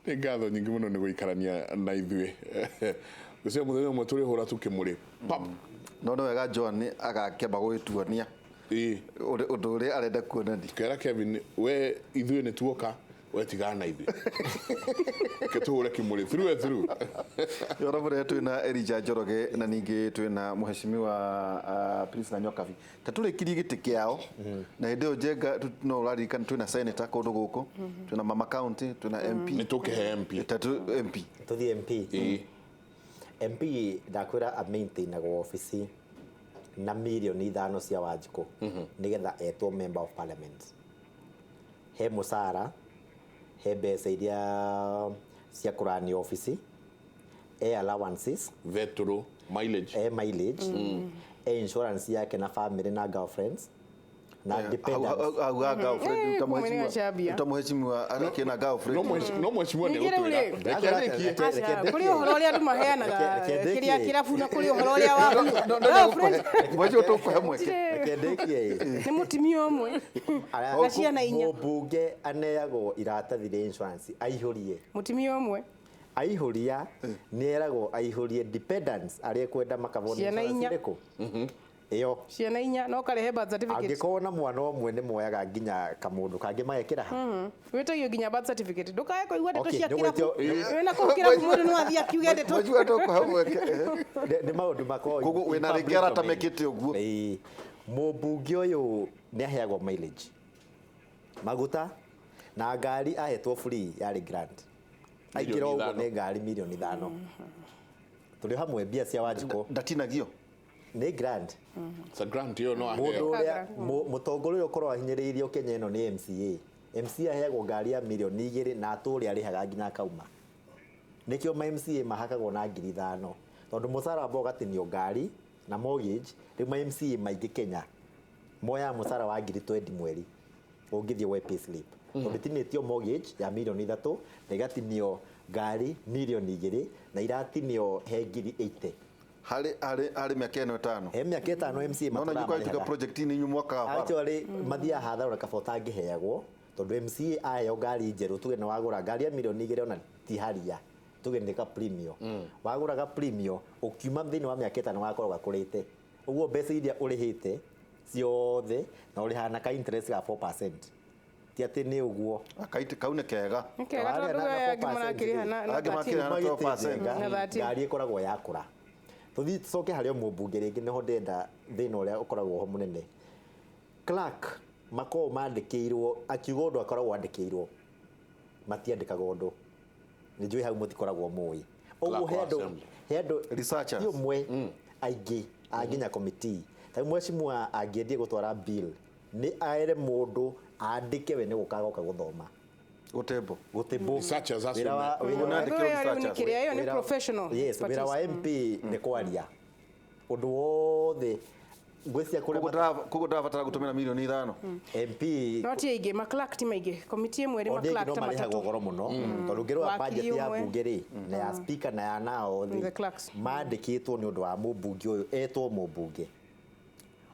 Nĩ ngatho nyingĩ mũno nĩ gũikarania na ithuĩ. Gũcia mũthenya ũmwe tũrĩhũra tukĩmũrĩ pap. No nĩ wega Joan agakĩamba gũgĩtuonia ũndũ ũrĩa arenda kuonania. Kera Kevin, we ithuĩ nĩ tuoka, we tigana na ithuĩ. Reke tũhũre kĩmũrĩ through and through. Yona mũrĩa twĩna Elijah Njoroge na ningĩ twĩna mũheshimiwa Prince Nyokabi. Ta tũrĩkirie gĩtĩ kĩao na hĩndĩ ĩyo Njenga no ũraririkana twĩna senator kũndũ gũkũ, twĩna mama county, twĩna MP. Nĩ tũkĩhe MP. Ta MP. Tũthiĩ MP. MP ndakwĩra amaintainagwo obici na mirioni 5 cia Wanjikũ nĩgetha etwo member of parliament. He mũcara, he mbeca iria cia kũrani obici, e allowances, Vetro, mileage. E mileage, e insurance yake na family na girlfriends na dependents. Hau ha girlfriend ta kumbe nĩ mũheshimiwa gacambia. ta mũheshimiwa akĩna girlfriend. No mheshimiwa nĩ Ningĩ rĩu gũtwĩra. rĩ- Reke arĩkie. Aca, kũrĩ ũhoro ũrĩa andũ maheanaga Reke ndĩkie. kĩrĩa kĩrabu na kũrĩ ũhoro ũrĩa wa No, no, girlfriend. Mheshimiwa tũkũhe mweke. Reke ndĩkie. Nĩ mũtumia ũmwe na ciana inya. Mũmbunge aneagwo iratathi rĩa insurance aihũrie. Mũtumia ũmwe. Aihũria nĩ eragwo aihũrie dependents arĩa ekwenda makabwo nĩ Ciana insurance inya. ĩrĩkũ ĩyo. Ciana inya no karehe birth certificate. Angĩkorwo na mwana ũmwe nĩ moyaga nginya kamũndũ kangĩ magekĩra ha. Wĩtagio nginya birth certificate, ndũkae kũigua ndeto Okay, cia nĩ kĩrabu. gwĩtio- Wĩna kũu kĩrabu mũndũ no athiĩ akiuge ndeto. Mheshimiwa tũkũhe mweke. Nĩ maũndũ makoragwo Koguo in wĩna public rĩngĩ arata domain. mekĩte ũguo. Ĩĩ. Mũmbunge ũyũ nĩ aheagwo mileage, maguta na ngari ahetwo free yarĩ grant. Aingĩra ũguo 5. Nĩ ngari mirioni 5. Tũrĩ hamwe mbia cia Wanjikũ. Ndatinagio. Nĩ grant. It's a grant ĩyo no Mũndũ aheo. ũrĩa mũtongoria ũrĩa ũkoragwo ahinyĩrĩirio Kenya ĩno nĩ MCA. MCA aheagwo ngari ya mirioni 2 na atũre arĩhaga nginya akauma. Nĩkĩo ma MCA mahakagwo na 5,000 tondũ mũcara wamba ũgatinio ngari na mortgage. Rĩu ma MCA maingĩ Kenya moyaga mũcara wa ngiri 20 mweri ũngĩthiĩ woe pay slip, tondũ itinĩtio mortgage ya mirioni 3 na igatinio ngari mirioni 2 na iratinio he ngiri 80. Harĩ mĩaka ĩno 5. He mĩaka 5 MCA Nona matũraga nyuka ituka marĩhaga. project-inĩ inyuĩ mwakaga bara. Actually mathiaga hathara ona kaba ũtangĩheagwo, tondũ MCA aheo ngari njerũ, tuge nĩ wagũra ngari ya mirioni 2, ona ti haria, tuge nĩ ka premium, wagũra ga premium, ũkiuma thĩinĩ wa mĩaka 5 gakorwo gakũrĩte ũguo mbeca iria ũrĩhĩte ciothe, na ũrĩhaga na ka interest ga 4%, ti atĩ nĩ ũguo. Akaiti kau nĩ kega. Nĩ kega Warĩa tondũ na we angĩ 4% marakĩrĩha rĩ, na Angĩ 13. makĩrĩha na 12%. Njenga, Na 13. ngari ĩkoragwo yakũra. Tũthiĩ tũcoke harĩ o mũmbunge rĩngĩ, nĩho ndĩrenda thĩna ũrĩa ũkoragwo ho mũnene. Clerk makoragwo mandĩkĩirwo akiuga ũndũ akoragwo andĩkĩirwo, matiandĩkaga ũndũ. Nĩ njũĩ hau mũtikoragwo mũĩ ũguo. Clerk He wa andũ assembly. He andũ Researchers. ti ũmwe, aingĩ a nginya committee. Ta rĩu mheshimiwa angĩendie gũtwara bill nĩ aere mũndũ andĩke, we nĩ gũka agoka gũthoma. Gũtĩmbũ. Gũtĩmbũ. Researchers acio Wĩra wa wĩra wa Nĩ Ũndũ ũyũ rĩu nĩ researchers. kĩrĩa ĩyo nĩ professional Yes, wĩra wa expertise. MP nĩ kwaria ũndũ wothe ngwĩciria kũrĩa Koguo ndĩrabatara gũtũmĩra mirioni 5. MP No ti aingĩ, ma clerk ti maingĩ, committee ĩmwe ĩrĩ o ma clerk no ta marĩhagwo matatũ. goro mũno, tondũ ũngĩrora Wakiri budget ya ũmwe. bunge rĩ, na ya speaker na ya nao The rĩ, clerks. mandĩkĩtwo nĩ ũndũ wa mũmbunge ũyũ etwo mũmbunge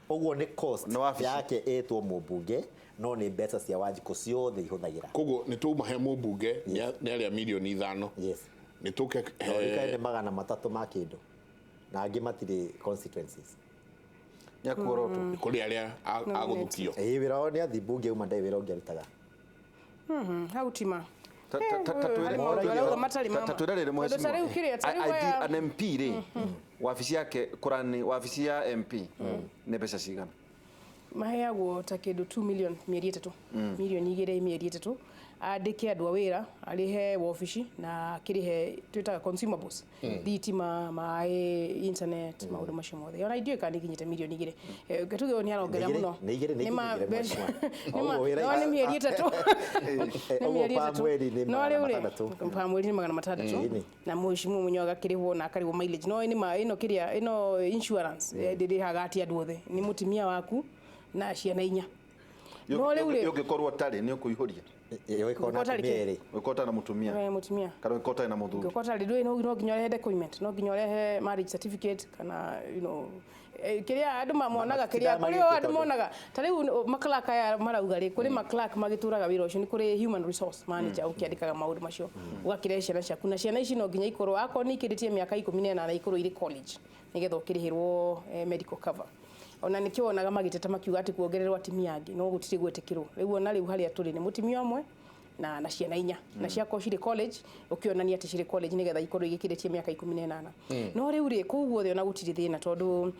ũguo nĩ cost Nĩ wabici. yake etwo mũmbunge, no nĩ mbeca cia Wanjikũ ciothe ihũthagĩra. Koguo nĩ twauma he mũmbunge nĩ arĩa mirioni 5. Yes. Nĩ tũke He he nĩ 300 ma kĩndũ na angĩ matirĩ constituencies. Nĩ akuorotwo. Kũrĩ arĩa agũthukio. Ĩĩ, wĩra wao nĩ athi mbunge auma ndarĩ wĩra ũngĩ arutaga. Hau tima. Ta Harĩ maũndũ arauga matarĩ ma ta twĩre rĩrĩ, Tondũ ta rĩu kĩrĩa, ta rĩu aya- an MP rĩ, wabici yake kũrani wabici ya MP nĩ mbeca cigana? Maheagwo ta kĩndũ 2 million mĩeri 3, mirioni 2 mĩeri 3, andĩke andũ a wĩra, arĩhe wabici na akĩrĩhe twĩtaga consumables, thitima, maĩ, internet, maũndũ macio mothe. Ona ithuĩ kana nĩ ikinyĩte mirioni 2. Tuge ũyũ nĩ arongerera Nĩ igĩrĩ, mũno. nĩ igĩrĩ, nĩ Nĩ ma igĩrĩ, mbeca mheshimiwa. nĩ ma Ũguo wĩra- no nĩ mĩeri 3, nĩ Ũguo mĩeri pa 3. mweri nĩ No magana rĩu rĩ, matandatũ. pa mweri nĩ 600. Ĩni. Na mheshimiwa mwenyewe agakĩrĩhwo na akarĩhwo mileage, no nĩ ma ĩno kĩrĩa ĩno insurance ndĩrĩhaga ati andũ othe, nĩ mũtumia waku na ciana inya. No rĩu rĩ Ũngĩkorwo ũtarĩ nĩ ũkũihũria? Ĩyo na Ũngĩkorwo ũtarĩ atumia erĩ. Ũngĩkorwo ũtarĩ na mũtumia Mũtumia kana ũngĩkorwo ũtarĩ na mũthuri. Ũngĩkorwo ũtarĩ ndũĩ, no nginya ũrehe document, no nginya ũrehe marriage certificate kana Kĩrĩa andũ monaga kĩrĩa Matindaga kũrĩ o magĩtio andũ tondũ- monaga ta rĩu maclerk aya marauga rĩ, kũrĩ maclerk magĩtũraga wĩra ũcio, nĩ kũrĩ human resource manager ũkĩandĩkaga maũndũ macio, ũgakĩrehe ciana ciaku, na ciana ici no nginya ikorwo akorwo nĩ ikĩrĩtie mĩaka 18 ikorwo irĩ college nĩgetha ũkĩrĩhĩrwo medical cover. Ona nĩkĩo wonaga magĩteta makiuga atĩ kuongererwo atumia angĩ, no gũtirĩ gwĩtĩkĩrwo. Rĩu ona rĩu harĩa tũrĩ nĩ mũtumia ũmwe na ciana inya, na ciakorwo cirĩ college, ũkĩonania atĩ cirĩ college nĩgetha ikorwo igĩkĩrĩtie mĩaka 18. No rĩu rĩ, kũu guothe ona gũtirĩ thĩna, tondũ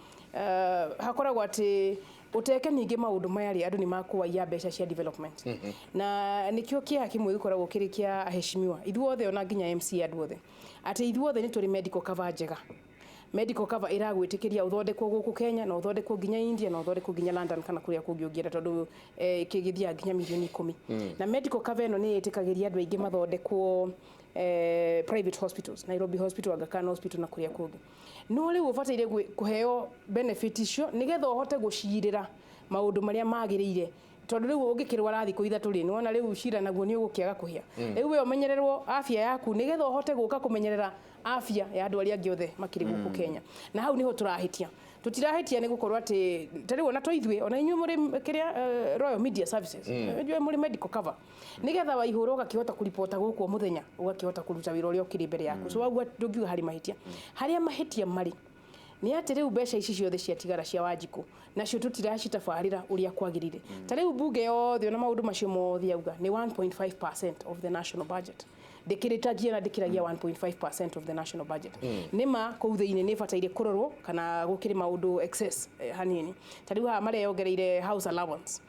hakoragwo atĩ ũteke ningĩ maũndũ maya rĩ, andũ nĩ makũwaiya mbeca cia development. Na nĩkĩo kĩeha kĩmwe gĩkoragwo kĩrĩ kĩa aheshimiwa ithuothe, ona nginya MCA, andũ othe, atĩ ithuothe nĩ tũrĩ medical cover njega. Medical cover ĩragwĩtĩkĩria ũthondekwo gũkũ Kenya, na ũthondekwo nginya India, na ũthondekwo nginya London kana kũrĩa kũngĩ ũngĩenda, tondũ kĩgĩthiaga nginya mirioni 10. Na medical cover ĩno nĩ ĩtĩkagĩria andũ aingĩ mathondekwo private hospitals, Nairobi Hospital, Aga Khan Hospital na kũrĩa kũngĩ. No rĩu ũbataire kũheo benefit icio nĩgetha ũhote gũcirĩra maũndũ marĩa magĩrĩire, tondũ rĩu ũngĩkĩrwara thikũ 3 rĩ, nĩwona rĩu cira naguo nĩ ũgũkĩaga kũhĩa. Rĩu we ũmenyererwo afya yaku nĩgetha ũhote gũka kũmenyerera afya ya andũ arĩa angĩ othe makĩrĩ gũkũ Kenya. Na hau nĩho tũrahĩtia. Tũtirahĩtia nĩ gũkorwo atĩ ta rĩu ona to ithuĩ, ona inyuĩ mũrĩ kĩrĩa Royal Media Services, inyuĩ mũrĩ medical cover nĩgetha waihũra ũgakĩhota kũribota gũkũ o mũthenya, ũgakĩhota kũruta wĩra ũrĩa ũkĩrĩ mbere yaku. So waguo ndũngiuga harĩ mahĩtia. Harĩa mahĩtia marĩ nĩ atĩ rĩu mbeca ici ciothe ciatigara cia Wanjikũ nacio tũtiracitabarĩra ũrĩa kwagĩrĩire. Ta rĩu bunge yothe, ona maũndũ macio mothe auga nĩ 1.5% of the national budget, ndĩkĩrĩtagia na ndĩkĩragia 1.5% of the national budget. Nĩ ma kũu thĩinĩ nĩ ĩbataire kũrorwo kana gũkĩrĩ maũndũ excess hanini. Ta rĩu haha mareyongereire house allowance.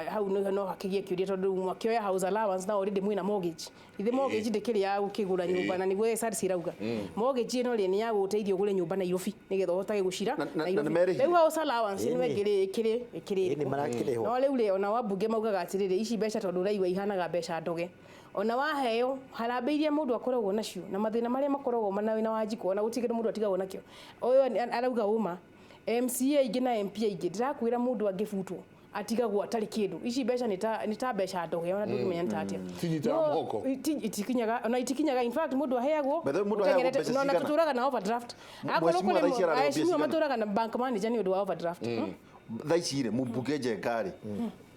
Hau no hakĩgĩe kĩũria, tondũ mwakĩoya house allowance na already mwĩna mortgage. Ithe mortgage ndĩkĩrĩ ya gũkĩgũra nyũmba, na nĩguo SRC ĩrauga mortgage ĩno rĩ, nĩ ya gũgũteithia ũgũre nyũmba Nairobi nĩgetha ũhotage gũcira Na Nairobi. nĩ merĩhire. Rĩu house allowance nĩ Ĩni. ĩkĩrĩ ĩkĩrĩ ĩkĩrĩ Ĩni ĩrĩkũ? marakĩrĩhwo. No rĩu rĩ, ona wambunge maugaga atĩrĩrĩ, ici mbeca tondũ ũraigua ihanaga mbeca ndoge, ona waheo harambĩ iria mũndũ akoragwo nacio na mathĩna marĩa makoragwo na wĩna Wanjikũ, ona gũtirĩ kĩndũ mũndũ atigagwo nakĩo. Ũyũ arauga ũma MCA aingĩ na MP aingĩ, ndĩrakwĩra mũndũ angĩbutwo atigagwo atarĩ kĩndũ. Ici mbeca nĩ ta mbeca ndoge, ona ndũngĩmenya nĩ ta atĩa. Cinyitaga No, mũhuko. Itikinyaga, ona itikinyaga. In fact, mũndũ aheagwo By the way, mũndũ aheagwo ũteng'erete- mbeca no, na cigana? tũtũraga na overdraft. Akorwo Mheshimiwa kũrĩ thaa ici ararĩhwo mbia aheshimiwa cigana? matũraga na bank manager nĩ ũndũ wa overdraft. Thaa ici rĩ, mũmbunge Njenga rĩ,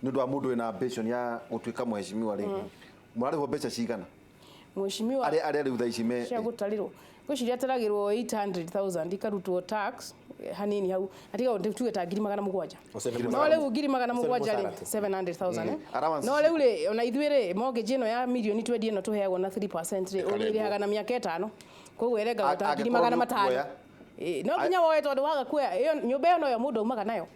nĩ ũndũ wa mũndũ wĩna ambition ya gũtuĩka mheshimiwa rĩ, mũrarĩhwo mbeca cigana? Mheshimiwa Arĩa rĩu thaa ici me cia gũtarĩrwo, ngwĩciria ataragĩrwo 800,000, ikarutwo tax hanini hau, atiga tuge ta 700,000. Ũcio nĩ No mũcara. rĩu ngiri magana Ũcio nĩ mũgwanja rĩ, mũcara tu. 700,000. Allowance. No rĩu rĩ, ona ithuĩ rĩ, mortgage ĩno ya mirioni 20 ĩno tũheagwo na 3% rĩ, Ĩkarengwo. ũmĩrĩhaga na mĩaka 5, koguo ĩrengagwo ta ngiri Angĩkorwo magana nĩ matano. ũkuoya. No nginya woe, tondũ waga kuoya ĩyo nyũmba ĩyo noyo mũndũ aumaga nayo.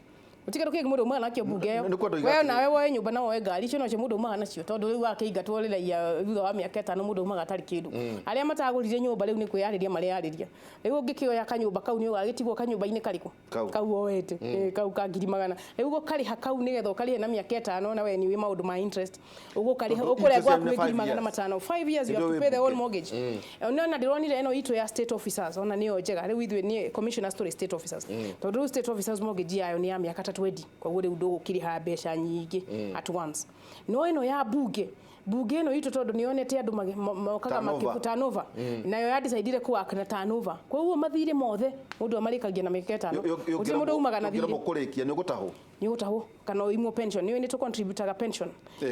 Gũtirĩ kĩndũ kĩngĩ mũndũ aumaga nakĩo mbunge ĩyo. Nĩ kwenda We ũiga atĩrĩ- nawe woe nyũmba na woe ngari, icio nocio mũndũ aumaga nacio, tondũ rĩu wakĩingatwo rĩraia thutha wa mĩaka 5, mũndũ aumaga atarĩ kĩndũ. Arĩa matagũrire nyũmba rĩu nĩ kwĩyarĩria mareyarĩria. Rĩu ũngĩkĩoya kanyũmba kau, nĩ ũgagĩtigwo kanyũmba-inĩ karĩkũ? Kau. Kau woete. Kau ka ngiri magana rĩu ũgũkarĩha kau nĩgetha ũkarĩhe na mĩaka 5, na we nĩ ũĩ maũndũ ma interest, ũgũkarĩha Tondũ ũkũrengwo interest hakuhĩ nĩ ngiri five magana years. matano. 5 years you have Ndio to pay the whole wĩ mortgage. No na ndĩronire ĩno itũ ya state officers, ona nĩyo njega. Rĩu ithuĩ nĩ commissioners tũrĩ state officers, tondũ rĩu state officers mortgage yayo nĩ ya mĩaka ta 20, koguo rĩu ndũgũkĩrĩha mbeca nyingĩ at once. No ĩno ya bunge, bunge ĩno itũ, tondũ nĩyonete andũ mokaga Turnover. Turnover, nayo ya decidire kũwork na turnover, koguo mathirĩ mothe mũndũ amarĩkagia na mĩaka 5. Gũtirĩ mũndũ umaga na thirĩ. Ũngĩremwo kũrĩkia nĩ ũgũtahwo. Nĩ ũgũtahwo kana ũimwo pension. Nĩ nĩ tũcontributaga pension.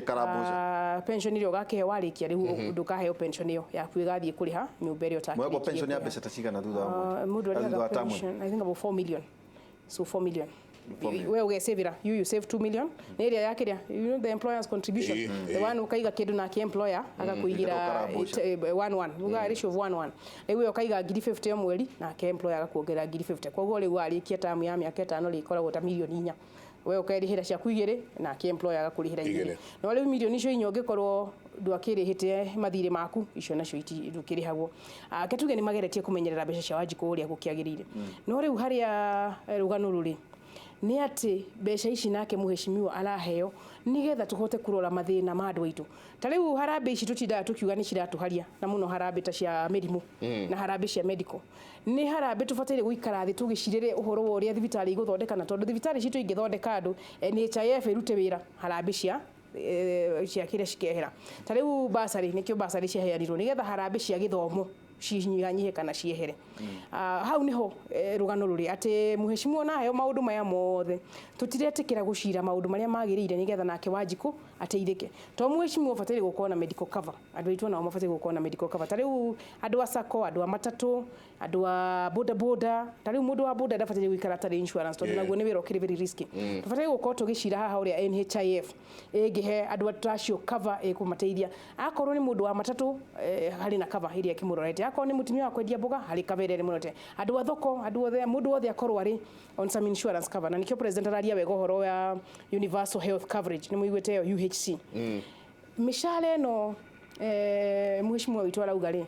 Karambũca. Pension ĩrĩa ũgakĩheo warĩkia, rĩu ndũkaheo pension ĩyo yaku, ĩgathiĩ kũrĩha nyũmba ĩrĩa ũtakĩrĩkirie Mwegwo pension ya kũrĩha. mbeca ta cigana thutha wa mwaka? Mũndũ Thutha wa arĩhaga term? pension, I think about 4 million, so 4 million. 4 million. We ũgesavĩra, you save 2 million nĩ ĩrĩa ya kĩrĩa, you know, the employer's contribution, the one ũkaiga kĩndũ nake employer akakuigĩra. Karambũca. 1 1, uga ratio of 1 1. Rĩu we ũkaiga ngiri 50 o mweri, nake employer agakuongerera ngiri 50, koguo rĩu warĩkia tamu ya mĩaka 5 rĩ, ĩkoragwo ta mirioni 4. We ũkerĩhĩra ciaku igĩrĩ, nake employer agakũrĩhĩra igĩrĩ. Igĩrĩ. No rĩu mirioni icio inya ũngĩkorwo ndwakĩrĩhĩte mathirĩ maku, icio nacio ndũkĩrĩhagwo. Ke tuge nĩ mageretie kũmenyerera mbeca cia Wanjikũ ũrĩa gũkĩagĩrĩire. No rĩu harĩa rũgano rũrĩ nĩ atĩ mbeca ici nake mũheshimiwa araheo nĩgetha tũhote kũrora mathĩna ma andũ aitũ. Ta rĩu harambĩ ici tũtindaga tũkiuga nĩ ciratũharia na mũno, harambĩ ta cia mĩrimũ na harambĩ cia medical, nĩ harambĩ tũbataire gũikara thĩ tũgĩcirĩre ũhoro wa ũrĩa thibitarĩ igũthondekana, tondũ thibitarĩ citũ ingĩthondeka andũ, NHIF ĩrute wĩra, harambĩ cia cia kĩrĩa cikehera. Ta rĩu basarĩ, nĩkĩo basarĩ ciaheanirwo nĩgetha harambĩ cia gĩthomo cinyihanyihe kana ciehere. Hau niho rugano ruri ati muheshimiwa nayo maundu maya mothe tutiretikira gucira maundu maria magiriire nigetha nake Wanjiku ateithike. To muheshimiwa ubataire gukorwo na medical cover, andu aitu nao mabataire gukorwo na medical cover. Ta riu andu a sacco, andu a matatu, andu a boda boda, ta riu mundu wa boda ndabataire guikara atarĩ insurance tondu naguo nĩ wĩra ũkĩrĩ very risky. Tubataire gukorwo tũgĩcira haha ũrĩa NHIF ĩngĩhe andũ acio cover ĩkũmateithia. Akorwo nĩ mũndũ wa matatu, harĩ na cover ĩrĩa ĩkĩmũrorete. Akorwo nĩ mũtumia wa kwendia mboga, harĩ cover ĩrĩa ĩmũrorete. Andũ a thoko, andũ othe, mũndũ wothe akorwo arĩ on some insurance cover. Na nĩkĩo president araria wega ũhoro wa universal health coverage, nĩ mũiguĩte ĩyo UHC. Mĩcara ĩno, mheshimiwa witũ arauga rĩ,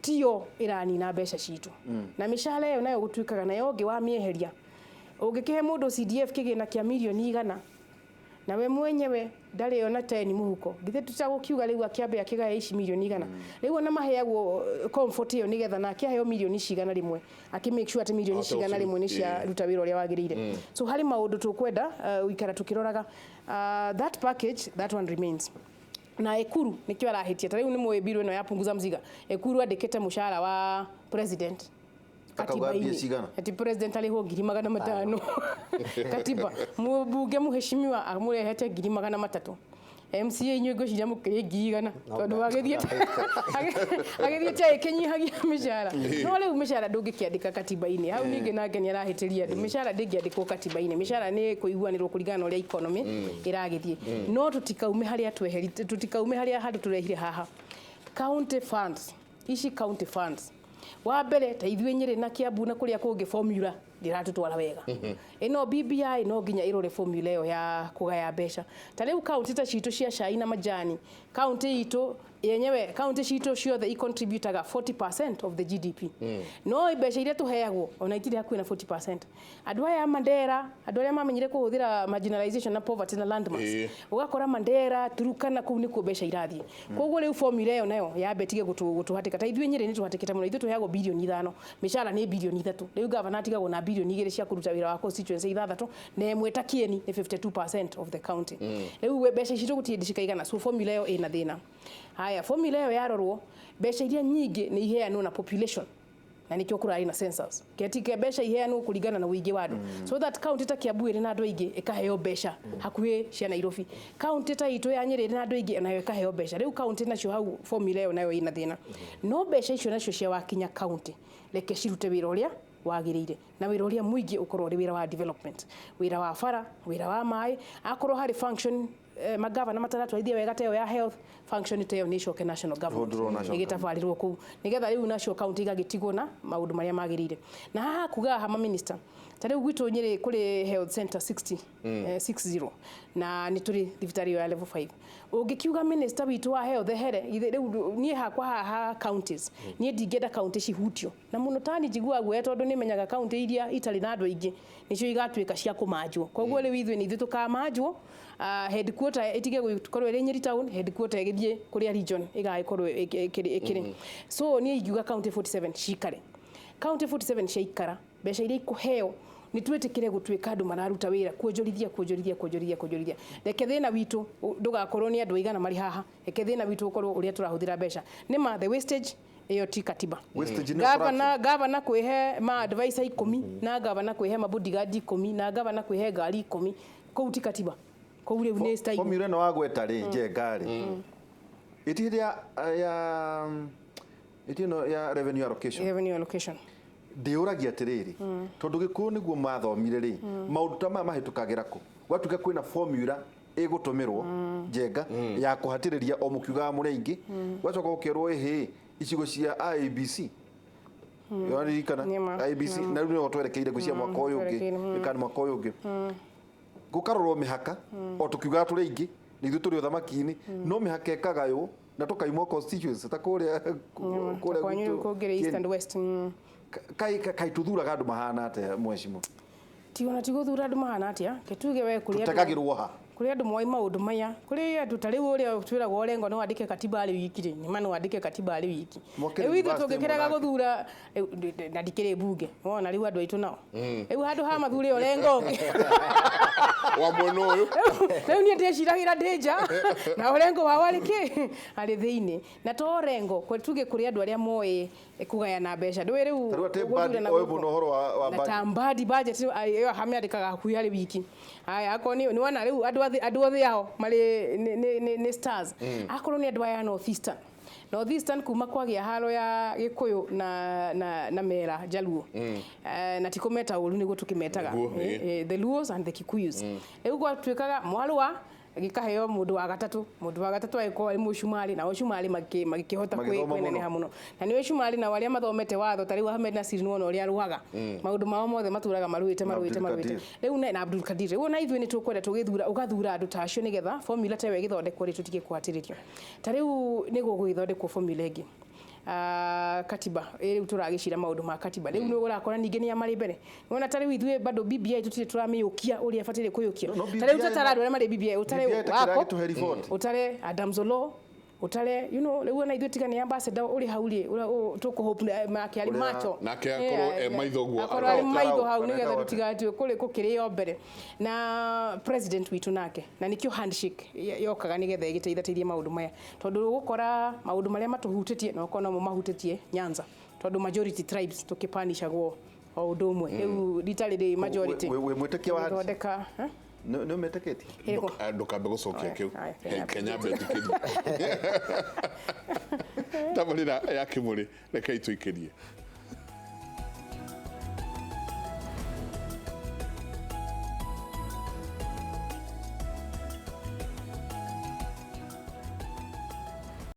tiyo ĩranina mbeca citũ. Na mĩcara ĩyo nayo gũtuĩkaga nayo ũngĩ wamĩeheria, ũngĩkĩhe mũndũ CDF kĩgĩna kĩa mirioni 100 na we mwenyewe ndarĩ ona 10 mũhuko, githĩ tũtagũkiuga rĩu akĩambe akĩgaya ici mirioni 100? Rĩu ona maheagwo comfort ĩyo nĩgetha nake aheo mirioni cigana rĩmwe akĩ make sure atĩ mirioni Ahote cigana rĩmwe nĩ cia ciaruta wĩra ũrĩa wagĩrĩire. So harĩ maũndũ tũkwenda gũikara tũkĩroraga. That package, that one remains. Na Ekuru nikio arahĩtia. Ta rĩu nĩ mũĩ bill ĩno ya punguza mziga, Ekuru andĩkĩte mũcara wa president Akauga mbia katiba-inĩ. cigana? Ati president arĩhwo 500,000. Katiba mũmbunge mũheshimiwa amũrehete 300,000. MCA inyuĩ ngwĩciria mũkĩrĩ 100,000 tondũ agĩthiĩte agĩkĩnyihagia mĩcara. No rĩu mĩcara ndũngĩkĩandĩka katiba-inĩ. Hau ningĩ nake nĩ arahĩtĩria andũ. Mĩcara ndĩngĩandĩkwo katiba-inĩ. Mĩcara nĩ kũiguanĩrwo kũringana na ũrĩa economy ĩragĩthiĩ. No tũtikaume harĩa tweheri, tũtikaume harĩa handũ tũrehire haha. County funds ici, county funds wa mbere ta ithuĩ Nyĩrĩ na Kiambu na kũrĩa kũngĩ, formula ndĩratũtwara wega. Ĩno BBI no nginya ĩrore formula ĩyo ya kũgaya mbeca. Ta rĩu kaunti ta citũ cia cai na majani, kaunti itũ yenyewe, kaunti citũ ciothe icontributaga 40% of the GDP, no mbeca iria tũheagwo ona itirĩ hakuhĩ na 40%. Andũ aya a Mandera, andũ arĩa mamenyire kũhũthĩra marginalization na poverty na landmass, ũgakora Mandera, Turukana, kũu nĩkuo mbeca irathiĩ. Koguo rĩu formula ĩyo nayo yambe tige gũtũhatĩka. Ta ithuĩ Nyĩrĩ nĩ tũhatĩkĩte mũno. Ithuĩ tũheagwo birioni 5, mĩcara nĩ birioni 3. Rĩu gavana atigagwo na birioni 2 cia kũruta wĩra wa constituency ithathatũ, na ĩmwe ta Kieni nĩ 52% of the county. Rĩu we mbeca citũ gũtirĩ hĩndĩ cikaigana. So formula ĩyo ĩna thĩna. Haya, formula ĩyo yarorwo, mbeca iria nyingĩ nĩ iheanwo na population, na nikio kurari na census ketike mbeca iheanwo kuringana na ũingĩ wa andũ, so that county ta Kiambu ĩrĩ na andũ aingĩ ĩkaheo mbeca hakuhĩ cia Nairobi, county ta itũ ya Nyĩrĩ ĩrĩ na andũ aingĩ nayo ĩkaheo mbeca. Rĩu county nacio hau formula ĩyo nayo ĩna thĩna. No mbeca icio nacio cia wakinya county, reke cirute wĩra ũrĩa wagĩrĩire, na wĩra ũrĩa mũingĩ ũkorwo ũrĩ wĩra wa development, wĩra wa bara, wĩra wa maĩ. Akorwo harĩ function magavana mataratwarithia wega ta ĩyo ya health function, ta ĩyo nĩ ĩcoke national government, Ĩhũndũrwo national. Ĩgĩtabarĩrwo kũu nĩgetha rĩu nacio county igagĩtigwo na maũndũ marĩa magĩrĩire. Na haha kuga haha maminista, ta rĩu gwitũ Nyĩrĩ kũrĩ health center 60, 60, na nĩ tũrĩ thibitarĩ ĩyo ya level 5. Ũngĩkiuga minister witũ wa health ehere ithe, rĩu niĩ hakwa haha counties, niĩ ndingĩenda county cihutio na mũno. Tani njiguaga guoya tondũ nĩ menyaga county iria itarĩ na andũ aingĩ nĩcio igatuĩka cia kũmanjwo. Koguo rĩu ithuĩ nĩ ithuĩ tũkamanjwo. Headquarter ĩtige gũkorwo ĩrĩ Nyeri town, headquarter ĩgĩthiĩ kũrĩa region ĩgagĩkorwo ĩkĩrĩ. So niĩ ingiuga county 47 cikare. County 47 ciaikara, mbeca iria ikũheo nĩ twĩtĩkĩre gũtuĩka andũ mararuta wĩra kuonjorithia, kuonjorithia, kuonjorithia, kuonjorithia. Reke thĩna witũ ndũgakorwo nĩ andũ aigana marĩ haha. Reke thĩna witũ ũkorwo ũrĩa tũrahũthĩra mbeca. Nĩma the wastage ĩyo ti katiba. Wastage nĩ Gavana, gavana kwĩhe ma advisor 10, na gavana kwĩhe ma bodyguard 10, na gavana kwĩhe ngari 10, kũu ti katiba. Kũu rĩu nĩ style. Formula ĩno wagweta rĩ, Njenga rĩ, ĩti hĩndĩ ya ĩti ĩno ya revenue allocation. Revenue allocation. Ndĩũragia atĩrĩrĩ, tondũ Gĩkũyũ nĩguo mathomire rĩ, maũndũ ta maya mahĩtũkagĩra kũ gwatuĩka kwĩna formula ĩgũtũmĩrwo, Njenga, ya kũhatĩrĩria o mũkiugaga mũrĩ aingĩ, gwacoka gũkerwo ĩhĩ icigo cia IEBC waririkana? Nĩma. IEBC na rĩu nĩho twerekeire ngwĩciria mwaka ũyũ ũngĩ. Twerekeire. Kana mwaka ũyũ ũngĩ gũkarorwo mĩhaka o tũkiugaga tũrĩ aingĩ nĩ ithuĩ tũrĩ ũthamaki-inĩ, no mĩhaka ĩkagaywo na tũkaimwo constituency ta kũrĩa kũrĩa kwanyu gwitũ kũngĩrĩ east and west. Kaĩ tũthuraga andũ mahana atĩa, mheshimiwa? Ti ona ti gũthura andũ mahana atĩa, ke tuge we kũrĩ andũ Tũtegagĩrwo ha? Kũrĩ andũ moĩ maũndũ maya, kũrĩ andũ ta rĩu ũrĩa twĩragwo Orengo no andĩke katiba arĩ wiki rĩ, nĩ ma no andĩke katiba arĩ wiki. Mwakĩrĩ Rĩu ithuĩ university tũngĩkĩrega ĩmwe nake. gũthura rĩu na ndikĩrĩ mbunge, wona rĩu andũ aitũ nao rĩu handũ ha mathure Orengo ũngĩ. Wa mwena ũyũ. Rĩu niĩ ndĩciragĩra ndĩ nja na Orengo wao arĩ kĩ arĩ thĩinĩ, na to Orengo tuge kũrĩ andũ arĩa moĩ kũgayana mbeca, ndũĩ rĩu Ta rĩu atĩ gũthurana Mbadi oĩ gũkũ. mũno ũhoro wa Na budget. ta Mbadi budget ĩyo hamĩandĩkaga hakuhĩ harĩ wiki. Haya, akorwo nĩ wona rĩu andũ othe ao marĩ nĩ stars. Akorwo nĩ andũ aya North Eastern, North Eastern kuma kwagĩa haro ya Gĩkũyũ na Mera Jaluo. Na ti kũmeta ũru nĩguo tũkĩmetaga. Nĩguo, ĩĩ. The Luos and the Kikuyus. Rĩu gwatuĩkaga mwarũa gĩkaheo mũndũ wa gatatũ, mũndũ wa gatatũ agĩkorwo arĩ mũcumarĩ, nao cumarĩ magĩkĩhota Magĩthoma kwĩneneha mũno, na nĩwe cumarĩ nao arĩa mathomete watho ta rĩu Ahmed Nasir nĩwona ũrĩa arũaga, maũndũ mao mothe matũraga marũĩte Na marũĩte Abdul marũĩte Kadir. rĩu na Abdul Kadir. Rĩu ona ithuĩ nĩ tũkwenda tũgĩthura, ũgathura andũ ta acio nĩgetha formula ta ĩyo ĩgĩthondekwo rĩ, tũtige kũhatĩrĩrio. Ta rĩu nĩguo gũgĩthondekwo formula ĩngĩ, katiba rĩu tũragĩcira maũndũ ma katiba rĩu nĩ ũrakora ningĩ nĩ marĩ mbere. Nĩwona ta rĩu ithuĩ bado BBI tũtirĩ tũramĩũkia ũrĩa ĩbataire kũyũkia. No, Ta rĩu BBI tũtara andũ arĩa marĩ BBI, ũtare BBI ta wako kĩragĩtũhe riboti. ũtare Adams Oloo, ũtare rĩu ona ithuĩ tiga nĩ ambassador ũrĩ hau rĩ, ũrĩa tũkũhope make arĩ Ũrĩa- macho. Nake akorwo e maitho ũguo, akorwo arĩ arĩ maitho hau Karau, nĩgetha karau. tũtigatue kũrĩ kũkĩrĩo mbere na president witũ nake, na nĩkĩo handshake yokaga nĩgetha ĩgĩteithateithie maũndũ maya, tondũ ũgũkora maũndũ marĩa matũhutĩtie na ũkona mo mahutĩtie Nyanza, tondũ majority tribes tũkĩpanishagwo o ũndũ ũmwe. Rĩu rita rĩrĩ majority Wĩ mwĩtĩkia wa handshake? thondeka. Nĩ ũmĩtĩkĩtie? Ĩrĩkũ? Ndũkambe gũcokia kĩu. Aya, Kenya. Kenya mbetĩkĩrie tabarĩra ya Kĩmũrĩ, rekei tũikĩrie.